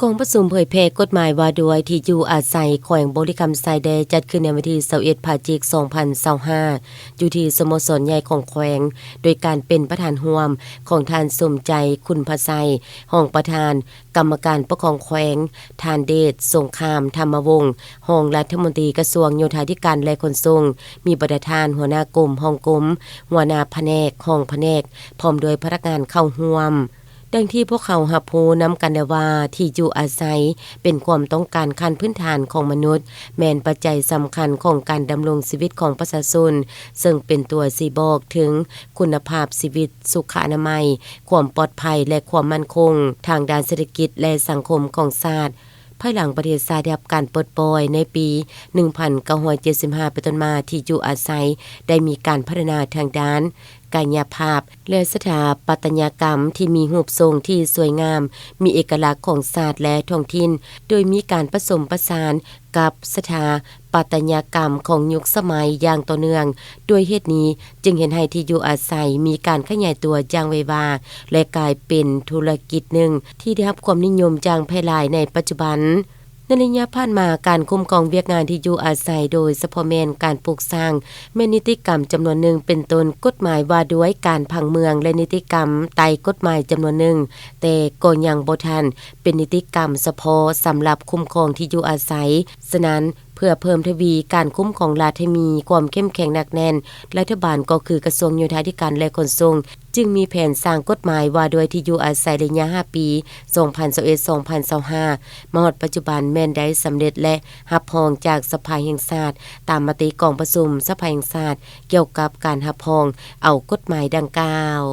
ກອງປະຊຸມເຜີຍແຜ່ກົດໝາຍວ່າດ້ວຍທີ່ຢູ່ອາໄສແຂວງບໍລິຄຳໄຊ ໄດ້ຈັດຂຶ້ນໃນວັນທີຊາວເອັດ ພະຈິກ ສອງພັນຊາວຫ້າ ຢູ່ທີ່ສະໂມສອນໃຫຍ່ຂອງແຂວງ ໂດຍການເປັນປະທານຮ່ວມຂອງທ່ານ ສົມໃຈ ຂຸນພະໄຊ ຮອງປະທານກຳມະການປົກຄອງແຂວງ, ທ່ານ ເດດ ສົງຄາມ ທຳມະວົງ ຮອງລັດຖະມົນຕີກະຊວງໂຍທາທິການ ແລະ ຂົນສົ່ງ, ມີບັນດາທ່ານຫົວໜ້າກົມ, ຮອງກົມ, ຫົວໜ້າພະແນກ, ຮອງພະແນກ ພ້ອມດ້ວຍພະນັກງານເຂົ້າຮ່ວມ. ດັ່ງທີ່ພວກເຂົາຮັບຮູ້ນຳກັນແລ້ວວ່າ ທີ່ຢູ່ອາໄສເປັນຄວາມຕ້ອງການຂັ້ນພື້ນຖານຂອງມະນຸດ, ແມ່ນປັດໄຈສຳຄັນຂອງການດຳລົງຊີວິດຂອງປະຊາຊົນ, ເຊິ່ງເປັນຕົວຊີ້ບອກເຖິງຄຸນນະພາບຊີວິດ, ສຸຂະອະນາໄມ, ຄວາມປອດໄພ ແລະ ຄວາມໝັ້ນຄົງທາງດ້ານເສດຖະກິດ ແລະ ສັງຄົມຂອງຊາດ. ພາຍຫຼັງປະເທດຊາດໄດ້ຮັບການປົດປ່ອຍໃນປີໜຶ່ງພັນເກົ້າຮ້ອຍເຈັດສິບຫ້າເປັນຕົ້ນມາ, ທີ່ຢູ່ອາໄສໄດ້ມີການພັດທະນາທາງດ້ານກາຍະພາບ ແລະ ສະຖາປັດຕະຍະກຳທີ່ມີຮູບຊົງທີ່ສວຍງາມ, ມີເອກະລັກຂອງຊາດ ແລະ ທ້ອງຖິ່ນ, ໂດຍມີການປະສົມປະສານກັບສະຖາປັດຕະຍະກຳຂອງຍຸກສະໄໝຢ່າງຕໍ່ເນື່ອງ. ດ້ວຍເຫດນີ້ຈຶ່ງເຮັດໃຫ້ທີ່ຢູ່ອາໄສມີການຂະຫຍາຍຕົວຢ່າງໄວວາ ແລະ ກາຍເປັນທຸລະກິດໜຶ່ງທີ່ໄດ້ຮັບຄວາມນິຍົມຢ່າງແຜ່ຫຼາຍໃນປັດຈຸບັນ. ໃນໄລຍະຜ່ານມາ, ການຄຸ້ມຄອງວຽກງານທີ່ຢູ່ອາໄສ, ໂດຍສະເພາະແມ່ນການປຸກສ້າງ, ແມ່ນນິຕິກຳຈຳນວນໜຶ່ງ, ເປັນຕົ້ນກົດໝາຍວ່າດ້ວຍການຜັງເມືອງ ແລະ ນິຕິກຳໃຕ້ກົດໝາຍຈຳນວນໜຶ່ງ, ແຕ່ກໍຍັງບໍ່ທັນເປັນນິຕິກຳສະເພາະສຳລັບຄຸ້ມຄອງທີ່ຢູ່ອາໄສ. ສະນັ້ນ, ເພື່ອເພີ່ມທະວີການຄຸ້ມຄອງລັດໃຫ້ມີຄວາມເຂັ້ມແຂງໜັກແໜ້ນ, ລັດຖະບານກໍຄືກະຊວງໂຍທາທິການ ແລະ ຂົນສົ່ງ ຈຶ່ງມີແຜນສ້າງກົດໝາຍວ່າດ້ວຍທີ່ຢູ່ອາໄສໄລຍະຫ້າປີ ສອງພັນຊາວເອັດ ສອງພັນຊາວຫ້າ ມາຮອດປັດຈຸບັນແມ່ນໄດ້ສຳເລັດ ແລະ ຮັບຮອງຈາກສະພາແຫ່ງຊາດ ຕາມມະຕິກອງປະຊຸມສະພາແຫ່ງຊາດກ່ຽວກັບການຮັບຮອງເອົາກົດໝາຍດັ່ງກ່າວ.